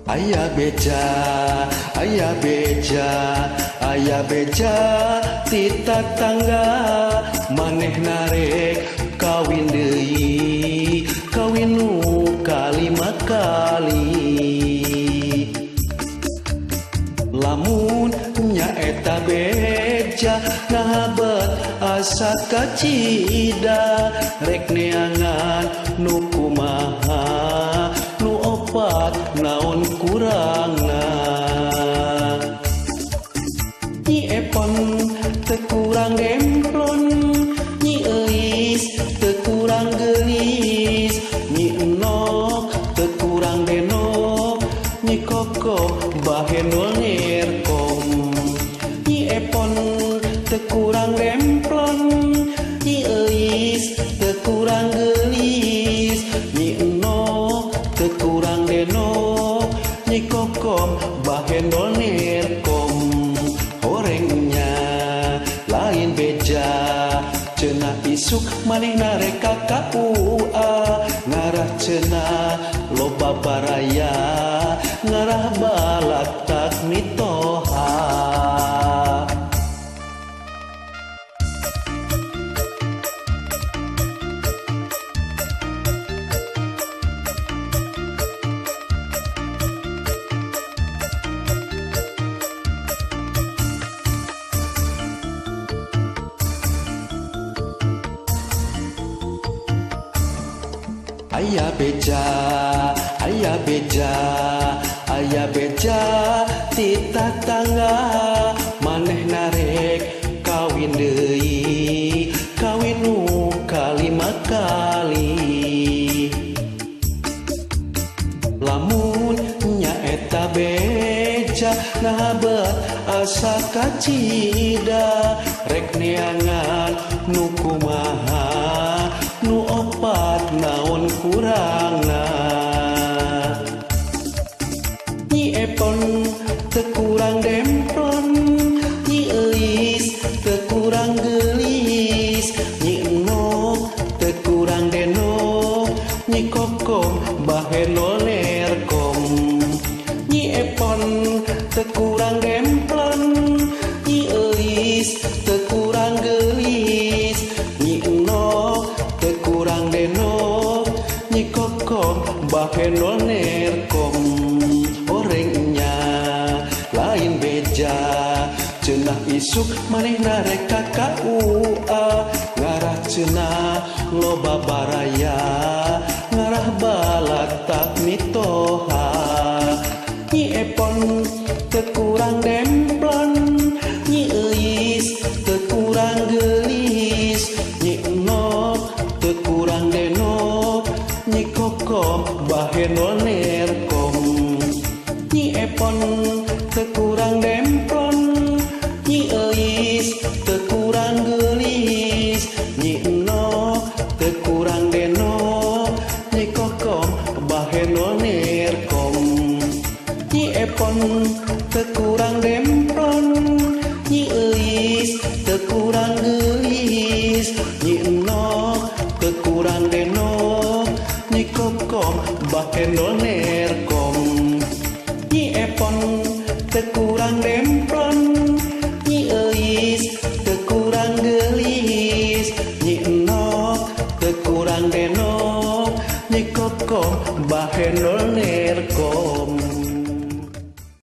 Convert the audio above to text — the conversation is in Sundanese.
Aya beja, aya beja, aya beja ti tatangga maneh narek kawin deui, kawin nu kalima kali. Lamun nyaeta beja ngahabet asa kacida rek neangan nu kumaha nu opat naon kurangna. Nyi Epon teu kurang demplon, Nyi Euis teu kurang geulis, Nyi Enok teu kurang denok, Nyi Koko bahendol nerkom. Nyi Epon teu kurang demplon, Nyi Euis teu kurang geulis, Nyi Enok teu kurang denok, Nyi Koko bahendol nerkom. Horengnya lain beja cenah isuk manehna rek ka KUA, ngarah cenah loba baraya, ngarah balatak mitoha. Aya beja, aya beja, aya beja ti tatangga maneh narek kawin deui, kawin nu kalima kali. Lamun nyaeta beja ngahabet asa kacida rek neangan nu kumaha nu opat naon kurangna. Nyi Epon teu kurang demplon, Nyi Euis teu kurang geulis, Nyi Enok teu kurang denok, Nyi Koko bahendol nerkom. Nyi Epon teu kurang demplon, Nyi Euis teu kurang geulis, Nyi Enok teu kurang denok, Nyi Koko bahendol nerkom. Orangnya lain beja cenah isuk manehna rek ka KUA, ngarah cenah loba baraya, ngarah balatak mitoha. Nyi Epon teu kurang demplon, Nyi Euis teu kurang geulis, Nyi Enok teu kurang denok, Nyi Koko bahendol nerkom. Nyi Epon teu kurang demplon, Nyi Euis teu kurang geulis, Nyi Enok teu kurang denok, Nyi Koko bahendol nerkom. Nyi Epon teu kurang demplon, Nyi Euis teu kurang geulis, Nyi Enok teu kurang denok, Nyi Koko bahendol nerkom. Nyi Epon teu kurang demplon, Nyi Euis teu kurang geulis, Nyi Enok teu kurang denok, Nyi Koko bahendol